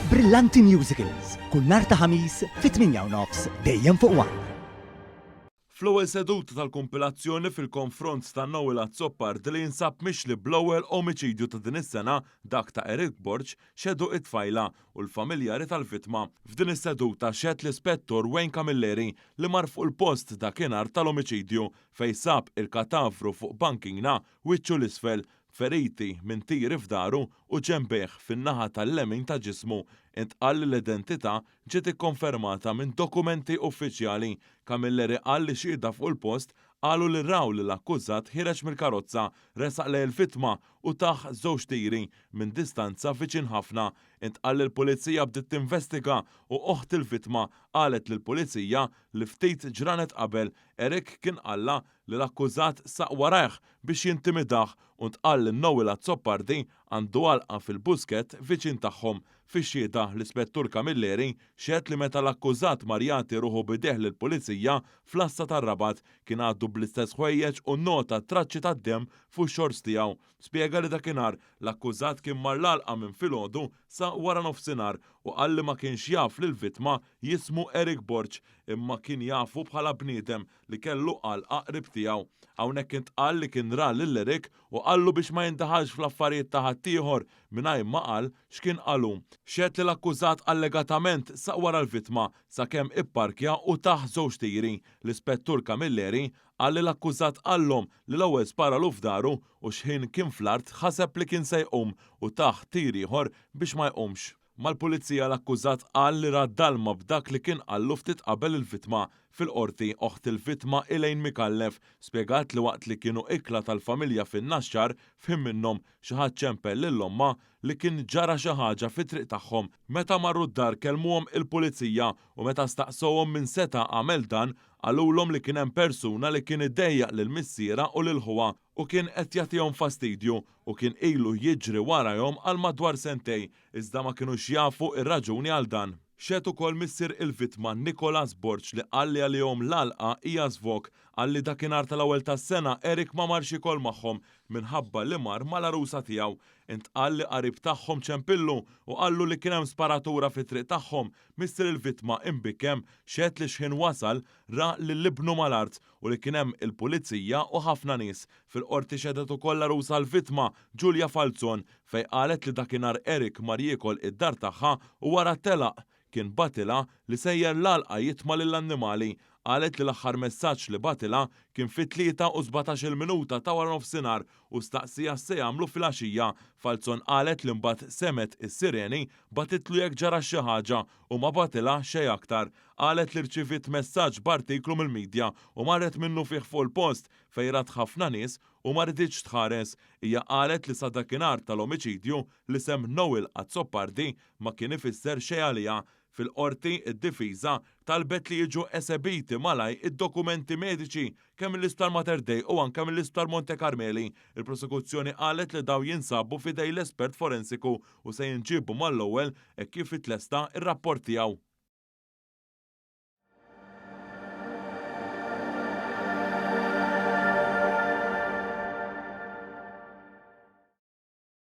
Brillanti Musicals, kull nhar ta' Ħamis fit-8 u nofs dejjem fuq One. Fl-ewwel seduta tal-kumpilazzjoni fil-konfront ta' Noel Azzopardi li jinsab mixli bl-ewwel omiċidju ta' din is-sena, dak ta' Eric Borg, xehdu it-tfajla u l-familjari tal-vittma. F'din is-seduta xehed l-Ispettur Wayne Camilleri li mar fuq il-post dakinhar tal-omiċidju fejn sab il-katavru fuq bankina wiċċu 'l isfel, b'feriti minn tiri f'dahru u ġenbejh fin-naħa tal-lemin ta' ġismu. Intqal li l-identità ġiet ikkonfermata minn dokumenti uffiċjali. Camilleri qal li xhieda fuq il-post qalu li raw lill-akkużat ħiereġ mill-karozza, resaq lejn il-vittma u tah żewġ tiri minn distanza viċin ħafna. Intqal li l-Pulizija bdiet tinvestiga u oħt il-vittma qalet lill-Pulizija li ftit ġranet qabel Eric kien qallha li l-akkużat saq warajh biex jintimidah u ntqal li Noel Azzopardi għandu għalqa fil-buskett viċin tagħhom. Fix-xhieda, l-Ispettur Camilleri xehed li meta l-akkużat mar jagħti ruħu b'idejh lill-Pulizija fl-għassa tar-Rabat, kien għadu bl-istess ħwejjeġ u nnota traċċi tad-demm fuq ix-xorts tiegħu. Spjega li dakinhar, l-akkużat kien mar l-għalqa minn filgħodu sa waranofsinhar u qal li ma kienx jaf lill-vittma jismu Eric Borg imma kien jafu bħala bniedem li kellu għalqa qrib tiegħu. Hawnhekk intqal li kien ra lil Eric u qallu biex ma jindaħalx fl-affarijiet ta' ħaddieħor mingħajr ma qal x'kien qal hu. Xehed li l-akkużat allegatament saq wara l-vittma sakemm ipparkja u tah żewġ tiri. L-Ispettur Camilleri qal li l-akkużat qallhom li l-ewwel sparalu f'dahru u x'ħin kien fl-art ħaseb li kien se jqum u tah tir ieħor biex ma jqumx. Mal-Pulizija l-akkużat qal li ra dalma b'dak li kien qallu ftit qabel il-vittma. Fil-Qorti, oħt il-vittma Elaine Micallef spjegat li waqt li kienu ikla tal-familja fin-Naxxar, f'ħin minnhom xi ħadd ċempel lil ommha li kien ġara xi ħaġa fit-triq tagħhom. Meta marru d-dar kellmuhom il-Pulizija u meta staqsewhom min seta' għamel dan, qalulhom li kien hemm persuna li kien idejjaq lil missierha u lil ħuha u kien qed jagħtihom fastidju u kien ilu jiġri warajhom għal madwar sentejn iżda ma kinux jafu r-raġuni għal dan. Xehed ukoll missier il-vittma Nicholas Borg li qal li għalihom l-għalqa hija żvog. Qal li dakinhar tal-ewwel tas-sena Eric ma marx jiekol magħhom minħabba li mar mal-għarusa tiegħu. Intqal li qarib tagħhom ċempillu u qallu li kien hemm sparatura fit-triq tagħhom. Missier il-vittma imbikkem xehed li x'ħin wasal ra lil ibnu mal-art u li kien hemm il-Pulizija u ħafna nies. Fil-Qorti xehdet ukoll l-għarusa l-vittma, Giulia Falzon, fejn qalet li dakinhar Eric mar jiekol id-dar tagħha u wara telaq. Kien bagħtilha li sejjer l-għalqa jitma' lill-annimali. Qalet li l-aħħar messaġġ li bagħtilha kien fit-tlieta u sbatax-il minuta ta' waranofsinhar u staqsieha x'se jagħmlu filgħaxija. Falzon qalet li mbagħad semgħet is-sireni, bagħtitlu jekk ġarax xi ħaġa u ma bagħtilha xejn aktar. Qalet li rċiviet messaġġ b'artiklu mill-midja u marret minnufih fuq il-post fejn rat ħafna nies u ma riditx tħares. Hija qalet li sa dakinhar tal-omiċidju, l-isem Noel Azzopardi ma kien ifisser xejn għaliha. Fil-Qorti, id-difiża talbet li jiġu esebiti malajr id-dokumenti mediċi kemm mill-Isptar Mater Dei u anke mill-Isptar Monte Carmeli. Il-Prosekuzzjoni qalet li dawn jinsabu f'idejn l-espert forensiku u se jinġiebu mal-ewwel hekk kif jitlesta r-rapport tiegħu.